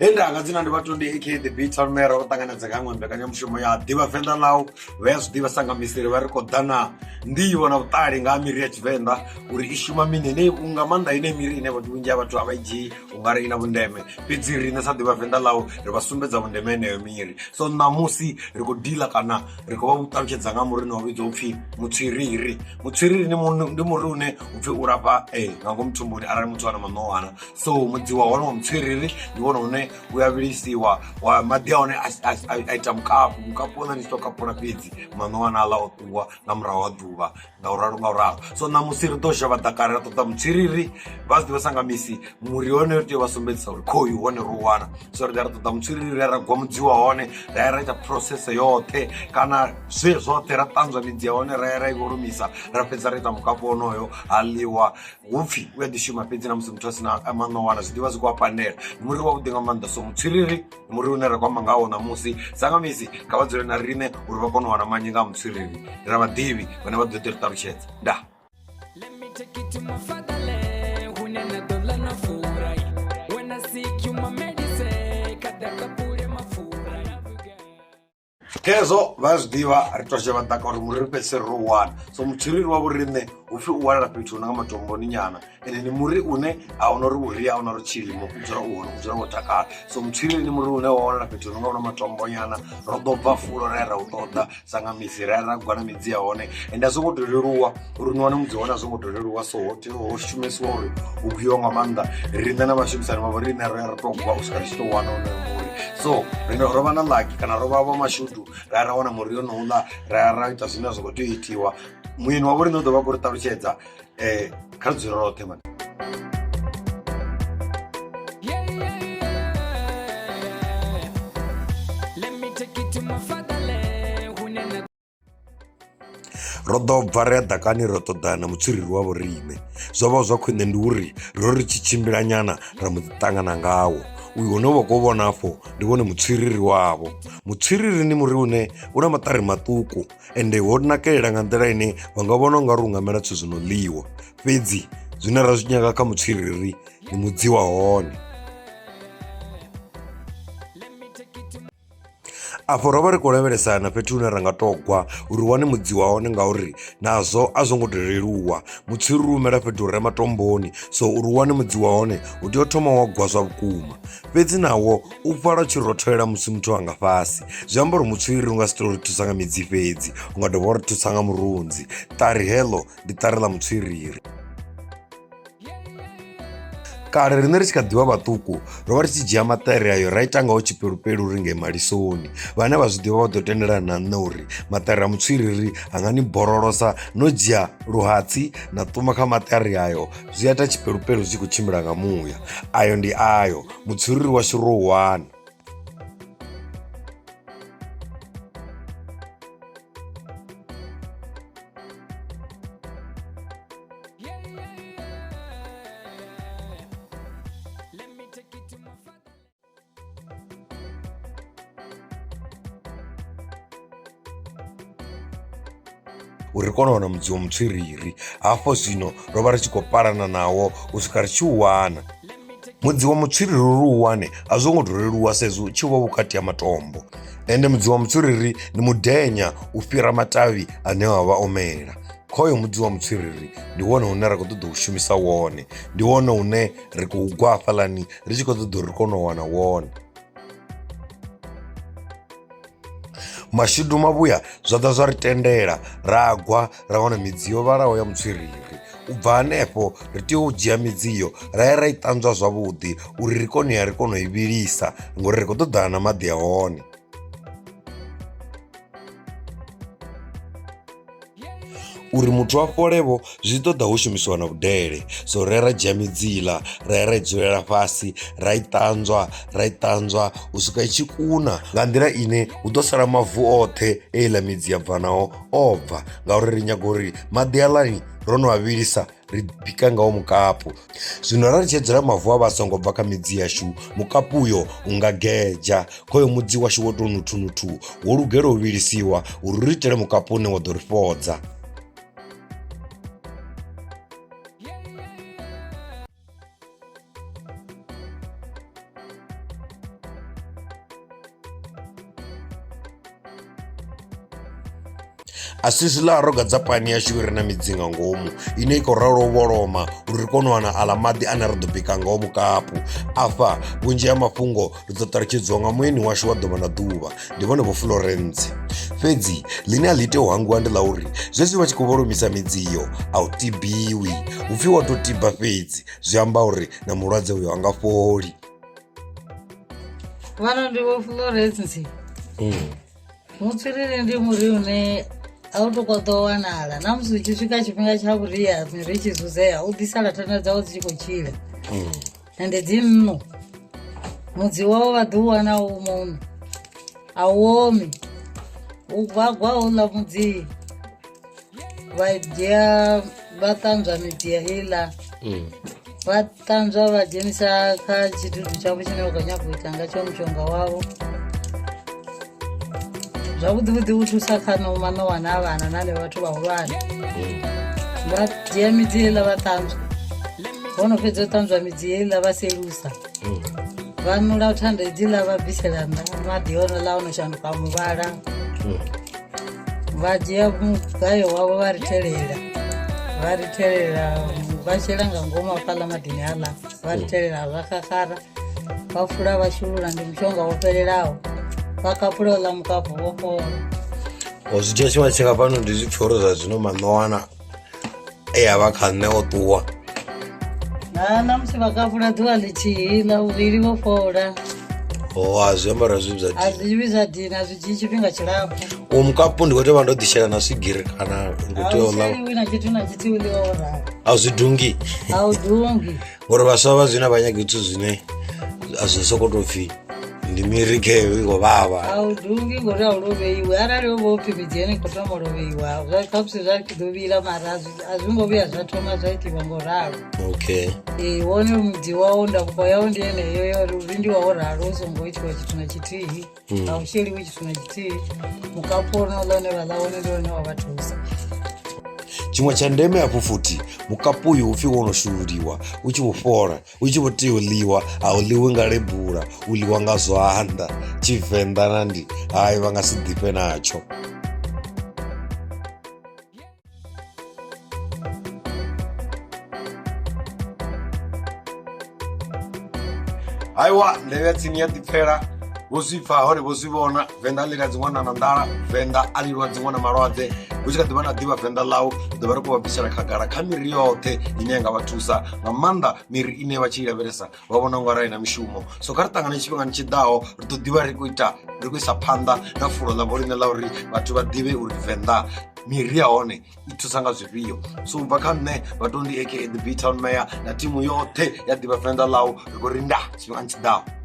He nda nga dzina ndi vhatondi aka the Bitter Mera u ṱanganedza kha iṅwe mbekanyamushumo ya ḓivha venḓa ḽau vha ya zwi ḓivha sa nga misi ri vha ri khou ḓa na nḓivho na vhuṱali nga ha miri ya tshivenḓa uri i shuma mini ine nga maanḓa ine miri ine vhathu vhunzhi ha vhathu a vha i dzhii ungari i na vhundeme fhedzi riṋe sa ḓivha venḓa ḽau ri vha sumbedza vhundeme heneyo miri. So ṋamusi ri khou dealer kana ri khou vha ṱalutshedza nga muri une wa vhidzwa upfhi mutswiriri. Mutswiriri ndi muri une upfhi u lafha nga ngomu thumbuni arali muthu a na maṋowana. So mudzi wa hone wa mutswiriri ndi wone une u ya vhilisiwa wa maḓi a hone a ita mukapu, mukapu wone ni tshi to kapula fhedzi maṋowana aḽa o ṱuwa nga murahu ha ḓuvha nga u ralo nga u ralo. So ṋamusi ri ḓo shavha ḓakani ra ṱoḓa mutswiriri vha zwi ḓivhesa nga misi muri hone ri tea u vha sumbedzisa uri khoyu hone ro wana, so ri ḓa ra ṱoḓa mutswiriri ra gwa mudzi wa hone ra ya ra ita process yoṱhe kana zwe zwoṱhe ra ṱanzwa midzi ya hone ra ya ra i vholomisa ra fhedza ra ita mukapu wonoyo ha ḽiwa. Hupfi u a ḓi shuma fhedzi na musi muthu a si na maṋowana zwi ḓivha zwi khou a pandela, ndi muri wavhuḓi nga maanḓa. So mutswiriri ndi muri une ra khou amba ngawo ṋamusi sa nga misi kha vha dzule na riṋe uri vha kone u wana manzhi nga ha mutswiriri ri na vhaḓivhi vhane vha ḓo ḓi ri ṱalutshedza ndaa. Let me take you to my fatherland, hune na ḓo ḽa na fura. When I seek you my medicine, kha ḓa kapule mapfura. Khezwo vha zwi ḓivha ri tou shavha ḓaka uri muri ri fhedzisele ro u wana so mutswiriri wa vhoriṋe hupfi u wanala fhethu hu no nga matomboni nyana ende ndi muri une a huna uri vhuria a huna uri tshilimo u dzula u hone u dzula wo takala so mutswiriri ndi muri une wa wanala fhethu hu no nga hu na matombo nyana ro ḓo bva fulo ra ya ra u ṱoḓa sa nga misi ra ya ra gwa na midzi ya hone ende a zwo ngo to leluwa uri ni wane mudzi wa hone a zwo ngo to leluwa so ho tea ho shumesiwa uri hu gwiwe nga maanḓa riṋe na vhashumisani vhavho riṋe ro ya ra tou gwa u swika ri tshi tou wana honoyo muri so riṋe ro vha na lucky kana ro vha vha mashudu ra ya ra wana muri honouḽa ra ya ra ita zwine zwa khou tea u itiwa muyeni wa vho riṋe u ḓo vha khou ri ṱalutshedza kha ri dzule roṱhe mani. Yeah, yeah, yeah. Let me take you to my fatherland, hune na Ro ḓo bva ra ya ḓakani ra ṱoḓana na mutswiriri wa vhoriṋe zwo vha zwa khwine ndi uri ro ri tshi tshimbila nyana ra mbo ḓi ṱangana ngawo uyu une wa khou vhona afho ndi wone mutswiriri wavho. Mutswiriri ndi muri une u na maṱari maṱuku ende wo nakelela nga nḓila ine vha nga vhona ungari u nga mela zwithu zwi no ḽiwa fhedzi zwine ra zwi nyaga kha mutswiriri ndi mudzi wa hone. Afho ro vha ri khou lavhelesana fhethu hune ra nga tou gwa uri wane mudzi wa hone ngauri nazwo a zwo ngo tou leluwa mutswiri u mela fhethu hu re matomboni so uri u wane mudzi wa hone u tea u thoma wa gwa zwa vhukuma fhedzi nawo u fhala u tshi rotholela musi muthu a nga fhasi zwi amba uri mutswiri u nga si tou ri thusa nga midzi fhedzi u nga dovha wa ri thusa nga murunzi ṱari heḽo ndi ṱari ḽa mutswiriri. Kale riṋe ri tshi kha ḓivha vhaṱuku ro vha ri tshi dzhia maṱari ayo ra ita ngaho tshipelupelu ri ngei malisoni vhane vha zwi ḓivha vha ḓo tendelana na nṋe uri maṱari a mutswiriri a nga ni borolosa no dzhia luhatsi na ṱuma kha maṱari ayo zwi a ita tshipelupelu zwi tshi khou tshimbila nga muya ayo ndi ayo mutswiriri washu ro u wana. Uri ri kone u wana mudzi wa mutswiriri hafho zwino ro vha ri tshi khou palana nawo u swika ri tshi u wana. Mudzi wa mutswiriri uri u wane a zwo ngo to leluwa sa izwi u tshi vha vhukati ha matombo ende mudzi wa mutswiriri ndi mudenya u fhira matavhi ane a vha o mela. Khoyo mudzi wa mutswiriri ndi wone une ra khou ṱoḓa u shumisa wone ndi wone une ri khou gwa hafhaḽani ri tshi khou ṱoḓa uri ri kone u wana wone. Mashudu mavhuya zwa ḓa zwa ri tendela ra gwa ra wana midzi yo vhalaho ya mutswiriri u bva hanefho ri tea u dzhia midzi iyo ra ya ra i ṱanzwa zwavhuḓi uri ri kone u ya ri kone u i vhilisa ngori ri khou ṱoḓana na maḓi a hone. Uri muthu a fhole vho zwi ṱoḓa ho shumisiwa na vhudele so ri ya ra dzhia midzi iḽa ra ya ra i dzulela fhasi ra i ṱanzwa ra i ṱanzwa u swika i tshi kuna nga nḓila ine hu ḓo sala mavu oṱhe heiḽa midzi ya bva nao o bva ngauri ri nyaga uri maḓi aḽani ro no a vhilisa ri bika ngawo mukapu. Zwino arali tshi dzula mavu a vha a songo bva kha midzi yashu mukapu uyo u nga gedzha khoyo mudzi washu wo tou nuthunuthu wo lugela u vhilisiwa uri ri itele mukapu une wa ḓo ri fhodza. A si zwiḽa ro gadza pani yashu i re na midzi nga ngomu ine i khou ralo u vholoma uri ri kone u wana aḽa maḓi ane ra ḓo bika ngao mukapu. Afha vhunzhi ha mafhungo ri ḓo ṱalutshedziwa nga mueni washu wa ḓuvha na ḓuvha ndi vhone vho Florence. Fhedzi ḽine a ḽi tei u hangwiwa ndi ḽa uri zwezwi vha tshi khou vholomisa midziyo a u tibiwi hu pfhi wa tou tiba fhedzi zwi amba uri na mulwadze uyo a nga fholi. Vhano ndi vho Florence. Mutswiriri ndi muri une a u to konḓa u wanala na musi hu tshi swika tshifhinga tsha vhuria miri i tshi zuzea u ḓi sala thanda dzawo dzi tshi khou tshila ende dzi nṋu mudzi wawo vha ḓi u wana u muṋu a u omi u gwagwa houḽa mudzi vha dzhia vha ṱanzwa midzi ya heiḽa vha ṱanzwa vha dzhenisa kha tshidudu tshavho tshine vha khou nyaga u ita ngatsho mushonga wavho zwavhuḓi vhuḓi u thusa kha no maṋowana a vhana na hanevha vhathu vhahulwane vha dzhia midzi heiḽa vha ṱanzwa vho no fhedza u ṱanzwa midzi heiḽa vha selusa vha ṋula thanda hedziḽa vha bvisela nnḓa maḓi honouḽa o no shanduka muvhala vha dzhia mugayo wavho vha rithelela vha rithelela vha shela nga ngomu hafhaḽa maḓini aḽa vha rithelela vha xaxara vha fula vha shulula ndi mushonga wo fhelelaho vha kapula uḽa mukapu vho fhola. O zwi dzhia tshifhinga tshingafhani ndi zwi pfhe uri zwa zwino maṋowana e a vha kha nṋe o ṱuwa? Na na musi vha kapula ḓuvha ḽithihi ḽa vhuvhili vho fhola. O a zwi ambara zwi zwa A zwi vhi zwa dina zwi dzhii tshifhinga tshilapfhu. U mukapu ndi khou tea u vha ndo ḓi shela na swigiri kana ndi khou tea u ḽa? A u sheliwi na tshithu na tshithihi u ḽiwa wo ralo. A zwi dungi? A u dungi. Ngori vhaswa vha zwino a vha nyagi zwithu zwine a zwi sokou tou pfhi ndi miri kheyo i khou vhavha. A u dungi ngori a u lovheiwi arali ho vha ho pfhi midzi yone i khou thoma u lovheiwa zwa khamusi zwa ḓo vhila mara a zwi ngo vhuya zwa thoma zwa itiwa ngo ralo. Okay. Ee wone mudzi wawo ndavhuko yawo ndi yeneyo ya uri uri ndi wa wo ralo u songo itiwa tshithu na tshithihi a u sheliwi tshithu na tshithihi mukapu wonouḽa une vha ḽa wone ndi wone wa vha thusa. Tshiṅwe tsha ndeme hafhu futhi mukapu uyu upfhi wo no shululiwa u tshi vho fhola u tshi vho tea u ḽiwa a u ḽiwi nga lebula u ḽiwa nga zwanḓa tshivenḓa nandi hai vha nga si ḓifhe natsho. Haiwa nḓevhe ya tsini ya ḓipfela vho zwi pfa hone vho zwi vhona venḓa a ḽi ladzi ṅwana na nḓala venḓa a ḽi lwadzi ṅwana malwadze hu tshi kha ḓivha na ḓivha venḓa ḽau ri ḓo vha ri khou vha bvisela khagala kha miri yoṱhe ine ya nga vha thusa nga maanḓa miri ine vha tshi i lavhelesa vha vhona unga ra ina mishumo so kha ri ṱangane tshifhingani tshi ḓaho ri ḓo ḓivha ri khou ita ri khou isa phanḓa na fulo ḽa vhoriṋe ḽa uri vhathu vha ḓivhe uri venḓa miri ya hone i thusa nga zwifhio so ubva kha nṋe vhatondi aka the b town mayor na thimu yoṱhe ya ḓivha venḓa ḽau ri khou ri nda tshifhingani tshi ḓaho.